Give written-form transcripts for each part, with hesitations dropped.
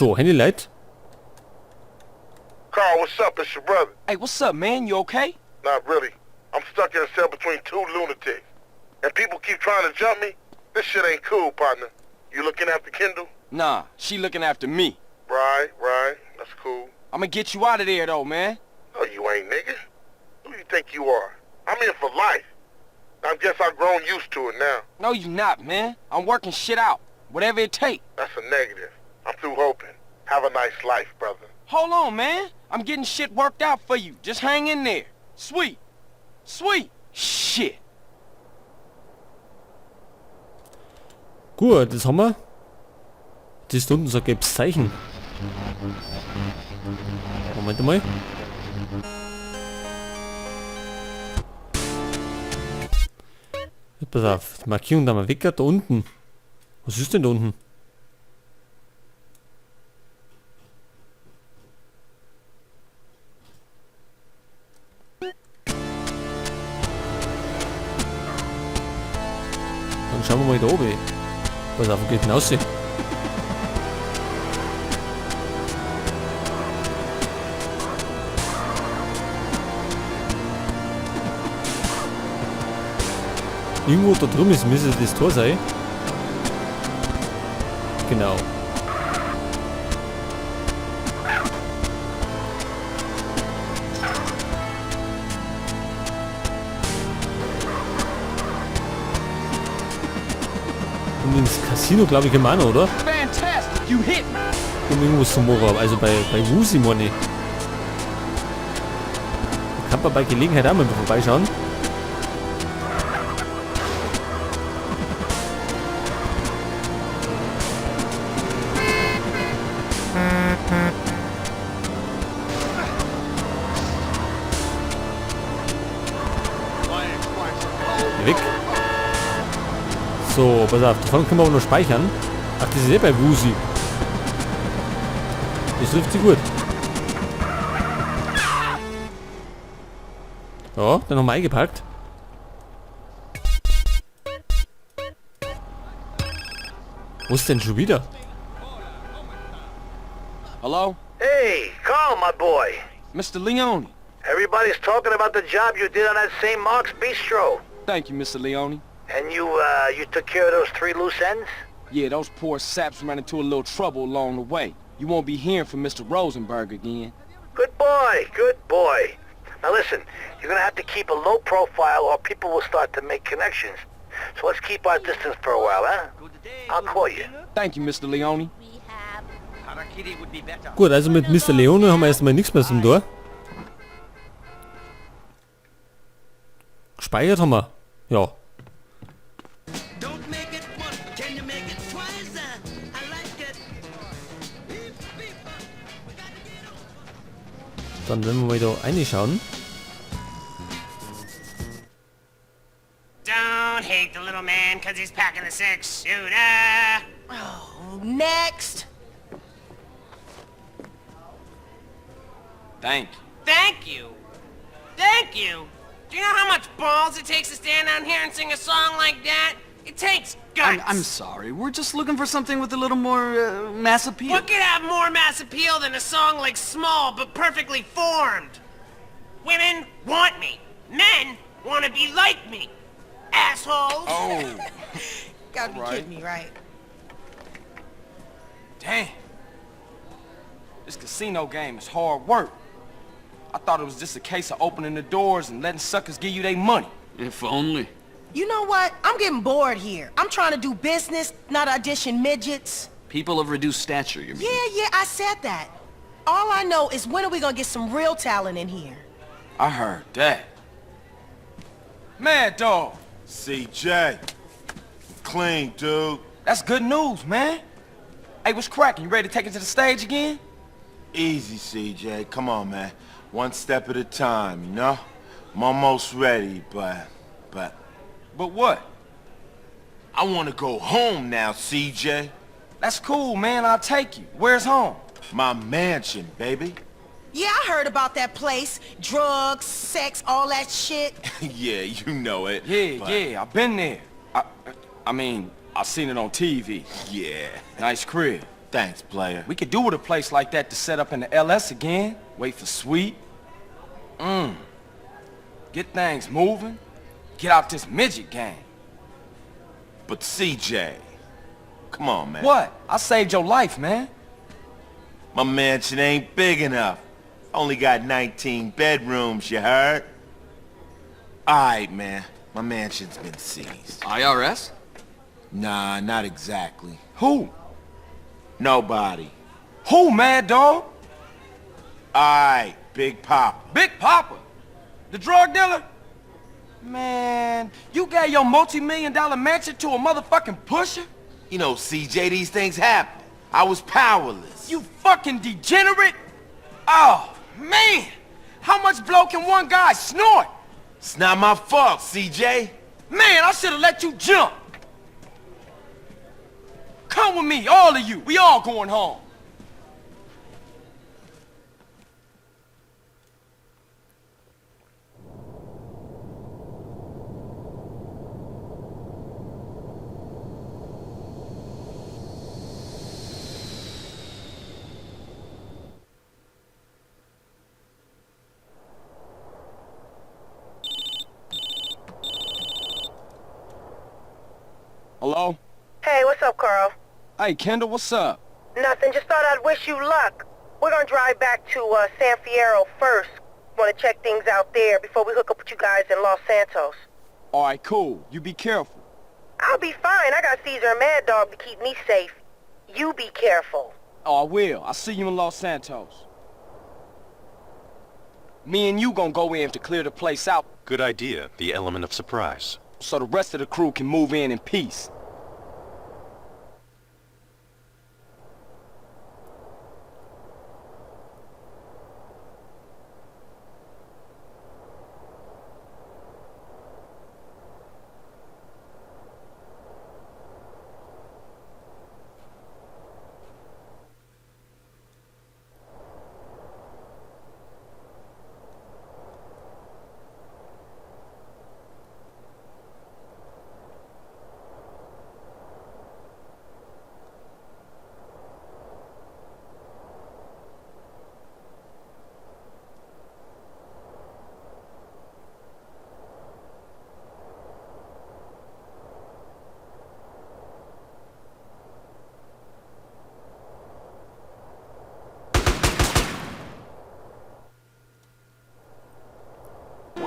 So, Handy Light. Carl, what's up? It's your brother. Hey, what's up, man? You okay? Not really. I'm stuck in a cell between two lunatics. And people keep trying to jump me. This shit ain't cool, partner. You looking after Kendl? Nah, she looking after me. Right, right. That's cool. I'ma get you out of there, though, man. No, you ain't, nigga. Who you think you are? I'm in for life. I guess I've grown used to it now. No, you not, man. I'm working shit out. Whatever it take. That's a negative. I'm through hoping. Have a nice life, brother. Hold on, man. I'm getting shit worked out for you. Just hang in there. Sweet. Sweet. Shit. Gut, das haben wir. Das ist unten so ein gelbes Zeichen. Moment einmal. Pass auf, die Markierung da mal weg, da unten. Was ist denn da unten? Dann schauen wir mal da oben. Pass auf, wo geht denn raus? Irgendwo da drüben ist, müsste das Tor sein. Genau. Und ins Casino, glaube ich, immer noch, oder? Fantastic. You hit me. Um irgendwas zu machen, also bei Woozie meine ich. Da kann man bei Gelegenheit auch mal vorbeischauen. Weg. So, pass auf, davon können wir aber noch speichern. Ach, das ist eh bei Woozie. Das trifft sie gut. Ja, dann haben wir eingepackt. Wo ist denn schon wieder? Hello? Hey, Carl, my boy. Mr. Leone. Everybody's talking about the job you did on that St. Mark's Bistro. Thank you, Mr. Leone. And you, you took care of those three loose ends? Yeah, those poor saps ran into a little trouble along the way. You won't be hearing from Mr. Rosenberg again. Good boy, good boy. Now listen, you're gonna have to keep a low profile or people will start to make connections. So let's keep our distance for a while, huh? I'll call you. Thank you, Mr. Leone. Gut, also mit Mr. Leone haben wir erstmal nichts mehr zum Tor. Gespeichert haben wir. Ja. Dann werden wir mal da reinschauen. Don't hate the little man 'cause he's packing a six-shooter. Oh, next. Thank you. Thank you. Thank you. Do you know how much balls it takes to stand out here and sing a song like that? It takes guts. I'm sorry. We're just looking for something with a little more mass appeal. What could have more mass appeal than a song like Small but Perfectly Formed? Women want me. Men want to be like me. Assholes. Oh, Gotta be Right. kidding me, right? damn. This casino game is hard work. I thought it was just a case of opening the doors and letting suckers give you their money. If only. You know what? I'm getting bored here. I'm trying to do business, not audition midgets. People of reduced stature, you mean? Yeah, I said that. All I know is when are we gonna get some real talent in here? I heard that. Mad Dog, CJ. Clean, dude. that's good news, man. Hey, what's cracking? You ready to take it to the stage again? Easy, CJ. Come on, man. One step at a time, you know? I'm almost ready, but But what? I want to go home now, CJ. That's cool, man. I'll take you. Where's home? My mansion, baby. Yeah, I heard about that place. Drugs, sex, all that shit. Yeah, you know it. Yeah, but- yeah, I've been there. I mean, I've seen it on TV. Yeah. Nice crib. Thanks, player. We could do with a place like that to set up in the LS again. Wait for Sweet. Get things moving. Get out this midget game. But CJ, come on, man. What? I saved your life, man. My mansion ain't big enough. Only got 19 bedrooms, you heard? All right, man. My mansion's been seized. IRS? Nah, not exactly. Who? Nobody. Who, Mad Dog? All right, Big Papa. Big Papa? The drug dealer? Man, you gave your multi-million dollar mansion to a motherfucking pusher? You know, CJ, these things happen. I was powerless. You fucking degenerate! Oh, man! How much blow can one guy snort? It's not my fault, CJ. Man, I should have let you jump! Come with me, all of you. We all going home. Hello? Hey, what's up, Carl? Hey, Kendall, what's up? Nothing. Just thought I'd wish you luck. We're gonna drive back to San Fierro first. Want to check things out there before we hook up with you guys in Los Santos. All right, cool. You be careful. I'll be fine. I got Caesar and Mad Dog to keep me safe. You be careful. Oh, I will. I'll see you in Los Santos. Me and you gonna go in to clear the place out Good idea, the element of surprise. so the rest of the crew can move in peace.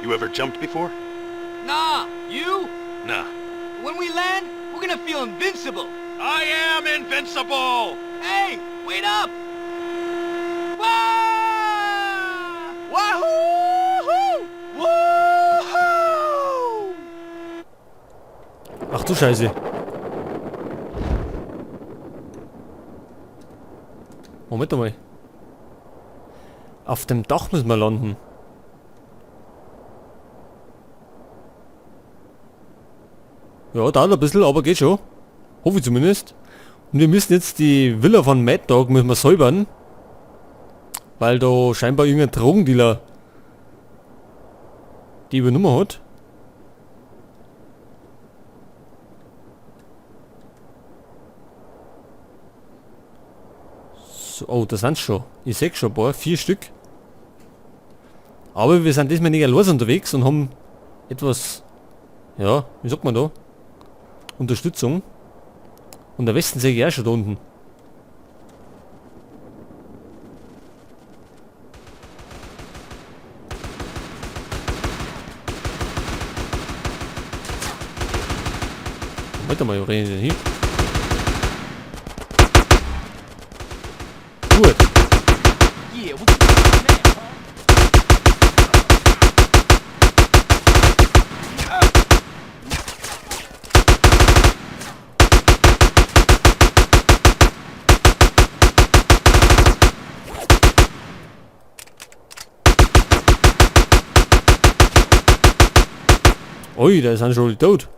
You ever jumped before? Nah, you? Nah. When we land, we're gonna feel invincible. I am invincible! Hey, wait up! Wah! Wahoo! Woohoo! Ach du Scheiße. Moment einmal. Auf dem Dach müssen wir landen. Ja, dauert ein bisschen, aber geht schon. Hoffe ich zumindest. Und wir müssen jetzt die Villa von Mad Dog müssen wir säubern. Weil da scheinbar irgendein Drogendealer die übernommen hat. So, oh, da sind schon. Ich seh schon ein paar, 4 Stück. Aber wir sind diesmal nicht allein unterwegs und haben etwas, ja, wie sagt man da? Unterstützung. Und der Westen sehe ich auch schon da unten. Warte mal, wo rennen die denn hin? Gut. Yeah, what you doing now, huh? Ui, da ist ein schon tot.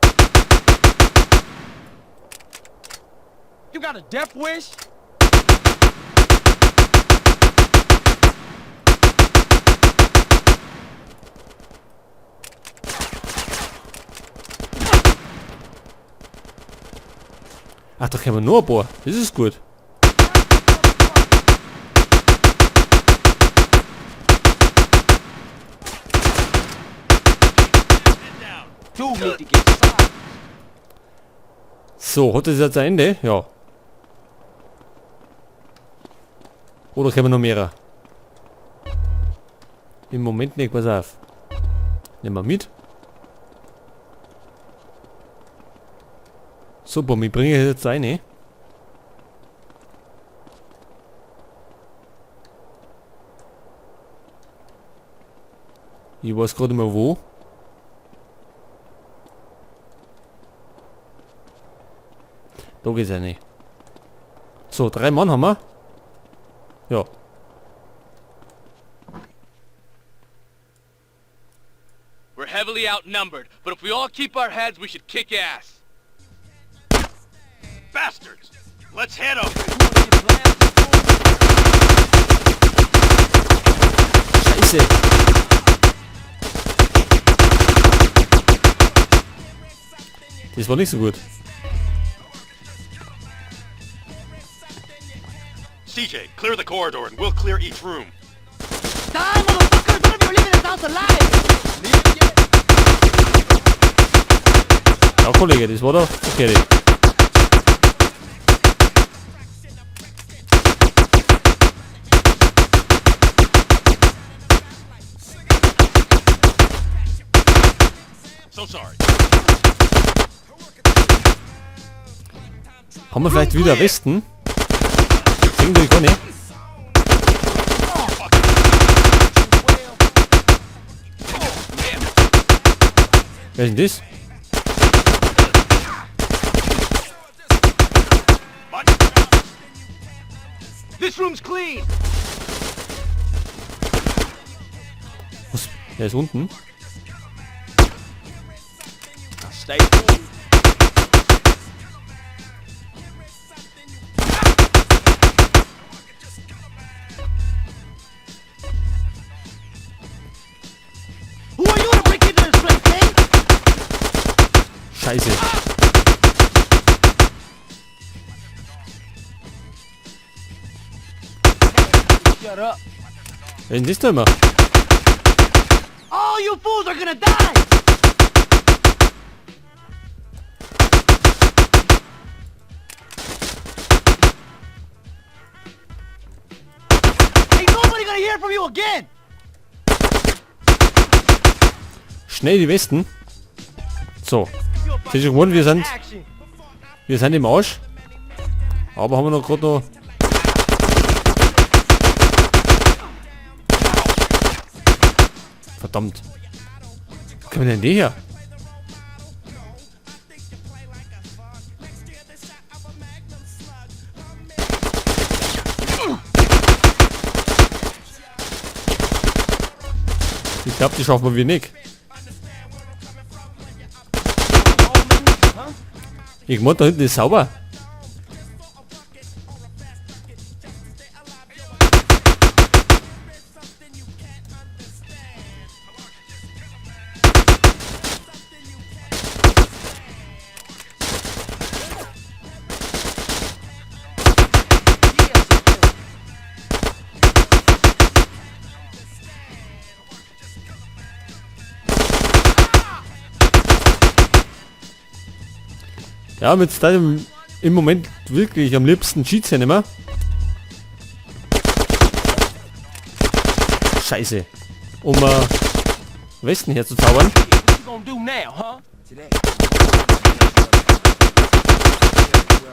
You got a death wish? Ach, da kommen nur ein paar. Das ist gut. need to get sized. So, hat das jetzt ein Ende? Ja. Oder können wir noch mehrere? Im Moment nicht, pass auf. Nehmen wir mit. Super, wir bringen jetzt eine. Ich weiß gerade mal wo. Da geht's ja nicht. So, 3 Mann haben wir. Ja. We're heavily outnumbered, but if we all keep our heads, we should kick ass. Bastards! Let's hit 'em! Scheiße. Das war nicht so gut. CJ, clear the corridor and we'll clear each room. Die, motherfucker! None of you are leaving this house alive! Ja, Kollege, das war doch okay. So sorry. Haben wir vielleicht wieder Westen? Sehen wir gar nicht. Wer ist denn das? This room's clean. Was? Der ist unten. Stay cool. Who are you to break into this place, eh? Scheiße. Shut up. Wer ist denn das da immer? All you fools are gonna die! Ain't nobody gonna hear from you again! Schnell die Westen. So. Seht ihr schon, wir sind im Arsch. Aber haben wir noch gerade noch... Verdammt. Wo kommen denn die her? Ich glaub, die schaffen wir nicht. Ich mein, da hinten ist sauber. Ja, mit Style im Moment wirklich am liebsten Cheats hier nicht mehr. Scheiße. Um Westen herzuzaubern.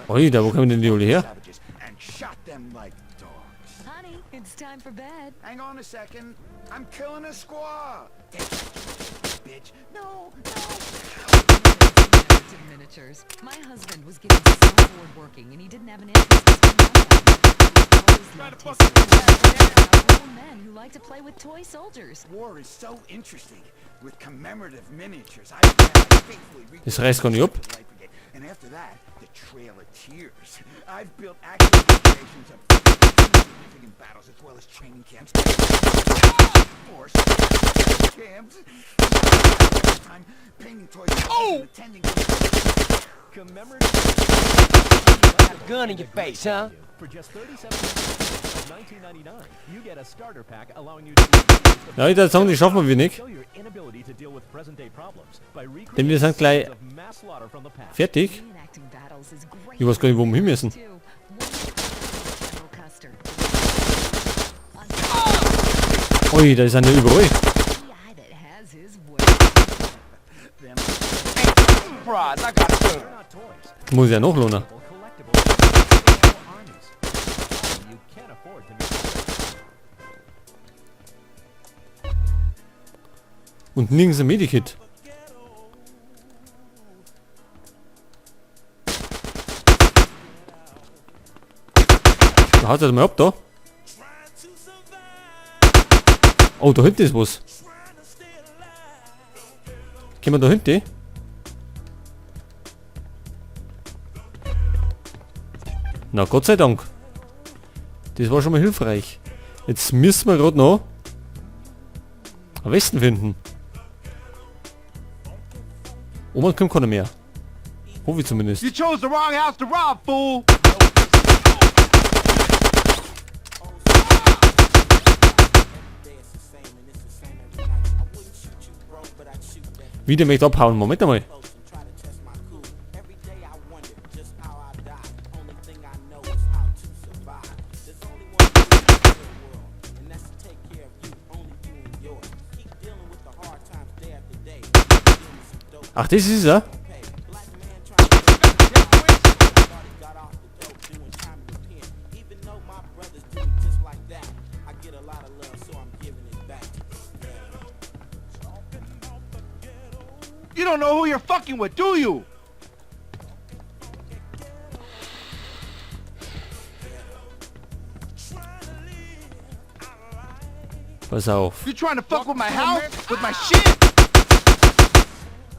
Oi, da wo kommen denn die alle her? Honey, it's time for bed. Hang on a second. I'm killing a squaw. Bitch. No, no. Miniatures. My husband was getting so bored working and he didn't have an interest in none of them. He always loved his grown men who like to play with toy soldiers. War is so interesting with commemorative miniatures. I faithfully Das reißt gar nicht ab. And after that, the Trail of Tears. I've built accurate recreations of significant battles as well as training camps. Force camps. Time painting toys and attending Commemorative. Gun in your face, huh? Ja, ich würde sagen, die schaffen wir nicht. Denn wir sind gleich fertig. Ich weiß gar nicht, wo wir hin müssen. Ui, da ist einer überall. Das muss ich ja noch lohnen. Und nirgends ein Medikit. Da haut er mal ab da. Oh, da hinten ist was. Gehen wir da hinten? Na, Gott sei Dank. Das war schon mal hilfreich. Jetzt müssen wir gerade noch am Westen finden. Oben kommt keiner mehr. Hoffe ich zumindest. You chose the wrong house to rob, fool! Wieder möchte abhauen. Moment einmal. Ach, das ist er. You don't know who you're fucking with, do you? Pass auf. You trying to fuck with my house? With my shit?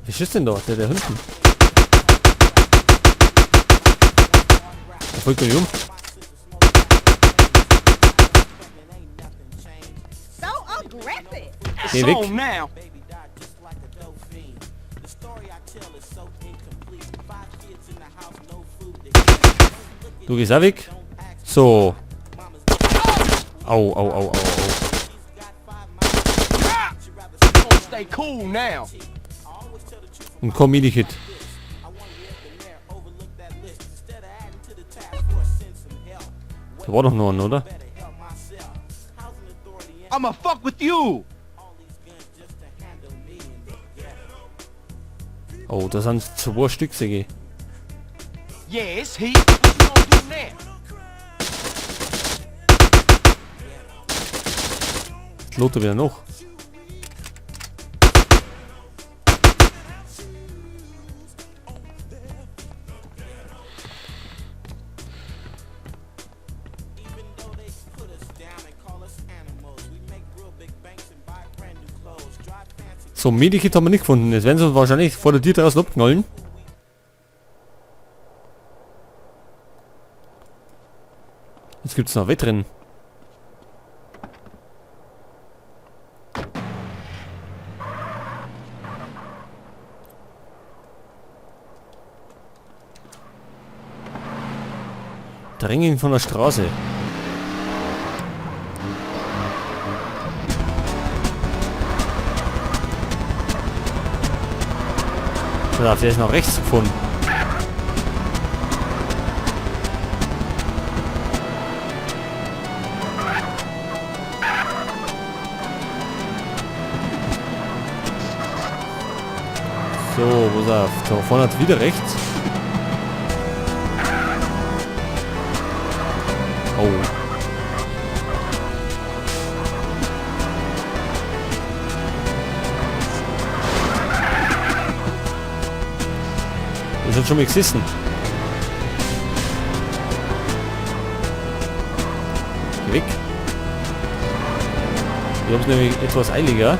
Was ist denn da? Der da hinten. Der folgt mir nicht um. So aggressive. Geh weg. Now. Du gehst auch weg. So. Au, au, au, au, au. Stay cool now. Und komm, Medikit. Da war doch noch ein, oder? I'ma fuck with you. Oh, da sind 2 Stück, sehe ich. Yeah, it's heat. What you gonna do now? Jetzt lot er wieder noch. So, Medikit haben wir nicht gefunden. Jetzt werden sie uns wahrscheinlich vor der Tür draußen abknallen. Jetzt gibt's noch Wettrennen. Drängen von der Straße. So, der ist nach rechts gefunden. So, wo ist er? Da vorne hat wieder rechts. Oh. Das hat schon mal gesessen. Geh weg. Ich hab's nämlich etwas eiliger.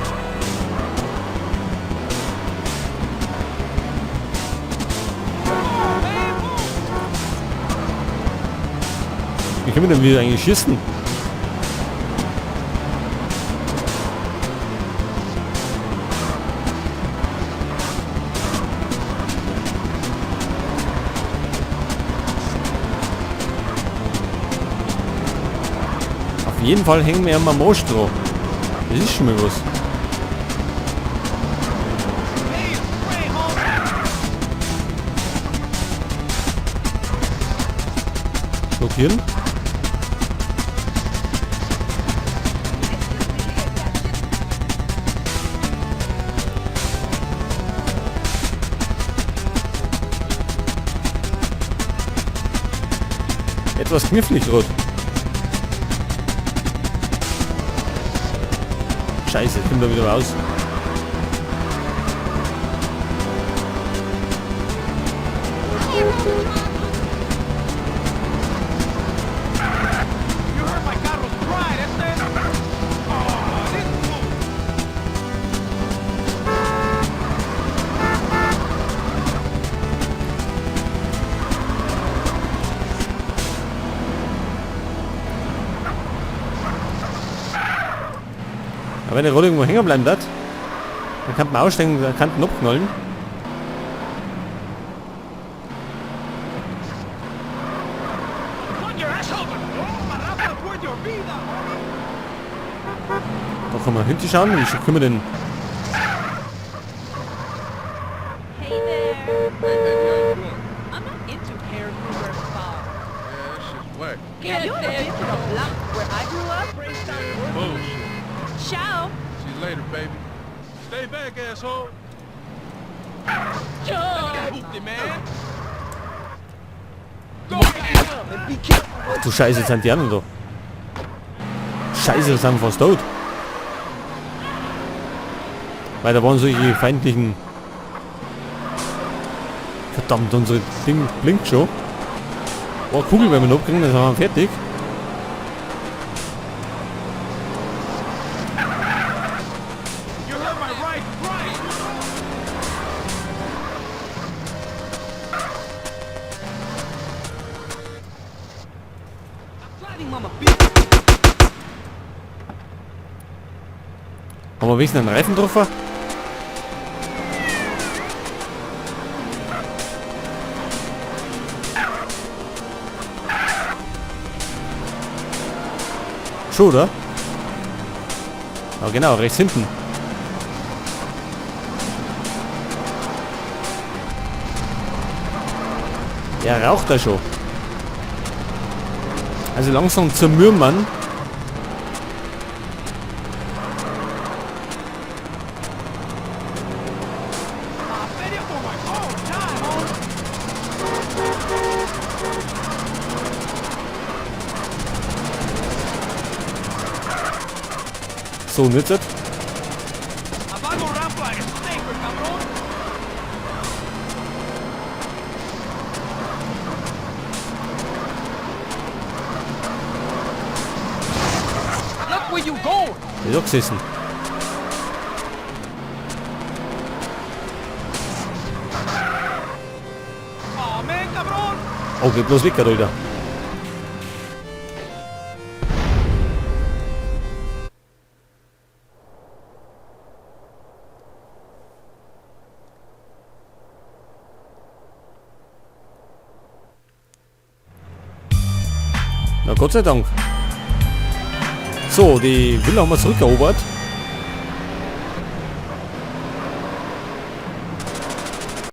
Wie können wir denn wieder eigentlich schießen? jeden Fall hängen wir am Arsch dran. Das ist schon mal was. Blockieren. Etwas knifflig rot. Scheiße, ich bin da wieder raus. Aber wenn die Rolle irgendwo hängen bleiben wird, dann kann man aussteigen, dann kann man abknallen. Da kann man hinten schauen, wie können wir denn... Hey there. Hey, baby, how you doing? I'm not into hair Gruber spa. Yeah, that shit's whack. Have you ever been to the block where I grew up? Bullshit. Ciao. See you later, baby. Stay back, asshole. Ach du Scheiße, jetzt sind die anderen da. Scheiße, sind wir fast tot. Weil da waren solche feindlichen... Verdammt, unser Ding blinkt schon. Oh, Kugel, wenn wir noch kriegen, dann sind wir fertig. Haben wir wenigstens einen Reifen drauf? Schon, oder? Ja, genau, rechts hinten. Der raucht da schon. Also langsam zermürben. So, und jetzt? Look where you going. Ist auch gesessen. Oh man, cabrón. Oh, geht bloß weg, Alter. Na Gott sei Dank. So, die Villa haben wir zurückerobert.